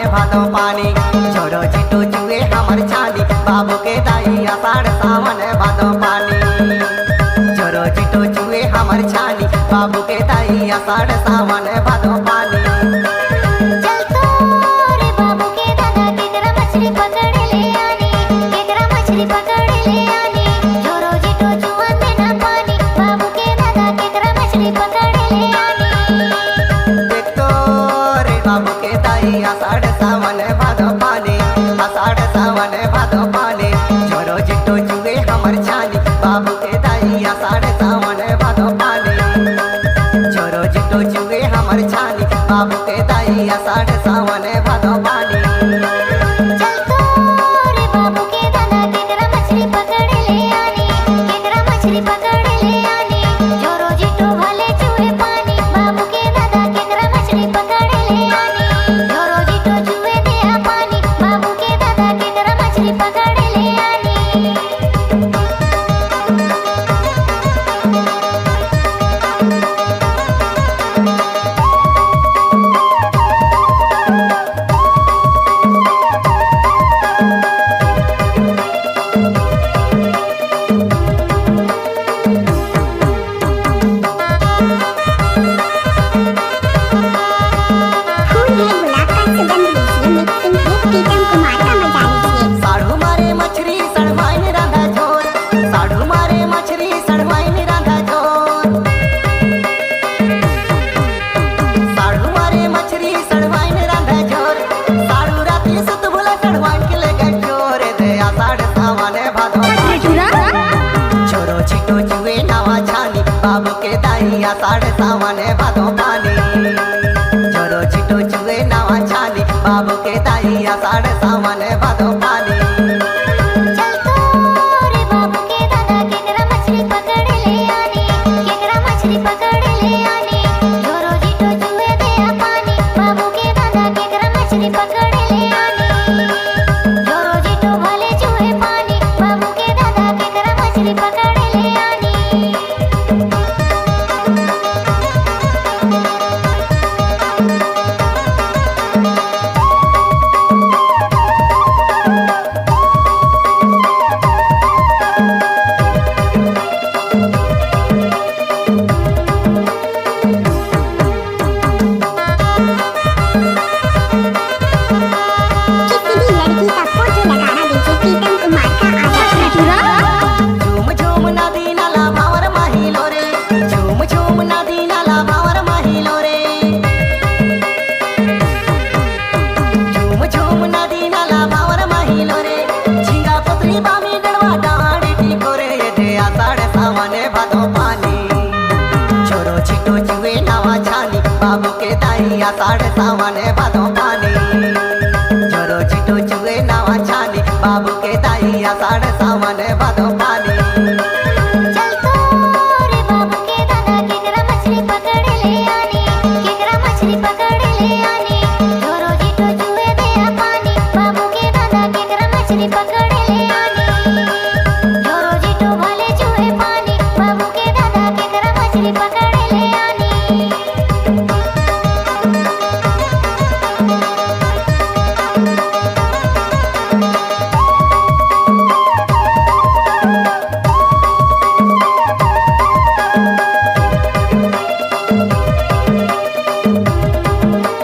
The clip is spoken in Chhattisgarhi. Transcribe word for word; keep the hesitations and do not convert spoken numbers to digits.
भादो पानी, झोरो झिटो चुए हमर छानी, बाबू के दाई आषाढ़ सावन भादो पानी। झोरो झिटो चुए हमर छानी, बाबू के दाई आषाढ़ सावन भादो पानी। चल तो रे बाबू के दादा, केकरा मछरी पकड़ ले आनी, केकरा मछरी पकड़ ले आनी। झोरो झिटो चुअन दे ना पानी, बाबू के दादा, केकरा मछरी पकड़ ले आनी। देख तो रे बाबू के दाई आषाढ़ सावन भादो पानी, आषाढ़ सावन भादो पानी। झोरो झिटो चुए हमर छानी, बाबू के दाई आषाढ़ सावन भादो पानी। झोरो झिटो चुए हमर छानी, बाबू के दाई आषाढ़ सावन भादो पानी। चल तो रे बाबू के दादा, केकरा मछरी पकड़ ले आनी, केकरा मछरी पकड़ ले आनी। झोरो झिटो भले चुए पानी, बाबू के दादा, केकरा मछरी पकड़ ले आनी। झोरो झिटो चुए दे पानी, बाबू के दादा, केकरा मछरी पकड़ ले आनी। फूल है गुलाब का, सुगंध लीजिए, mixing है प्रीतम कुमार का, मजा लीजिए। साढ़ू मारे मछरी सड़वाइन रांधा झोर, साढ़ू मारे मछरी सड़वाइन रांधा झोर। साढ़ू मारे मछरी सड़वाइन रांधा झोर, साढ़ू राती सुत भुला सड़वाइन के ले गए चोर। दे आषाढ़ सावन भादो पानी। झोरो झिटो चुए नवा छानी, बाबू के दाई आषाढ़ सावन भादो पानी। झोरो झिटो चुए नवा छानी, बाबू के दाई आषाढ़ सावन भादो पानी। चल तो रे बाबू के दादा, केकरा मछरी पकड़ ले आनी, केकरा मछरी पकड़ ले आनी। झोरो झिटो चुए दे पानी, बाबू के दादा, केकरा मछरी पकड़ ले आनी। झोरो झिटो भले चुए पानी, बाबू के दादा, केकरा मछरी पकड़ ले आनी। किसी भी लड़की का फोटो लगाना दीजिए, प्रीतम कुमार का आधा घंटा। झूम झूम नदी नाला भावर माहिलो रे, झूम झूम नदी नाला भावर माहिलो रे। झूम झूम नदी नाला भावर माहिलो रे, झींगा पोतरी बामी डड़वा डांडी टिकोरे। ये दे आषाढ़ सावन भादो पानी, झोरो झिटो चुए नवा छानी, बाबू के दाई आषाढ़ सावन भादो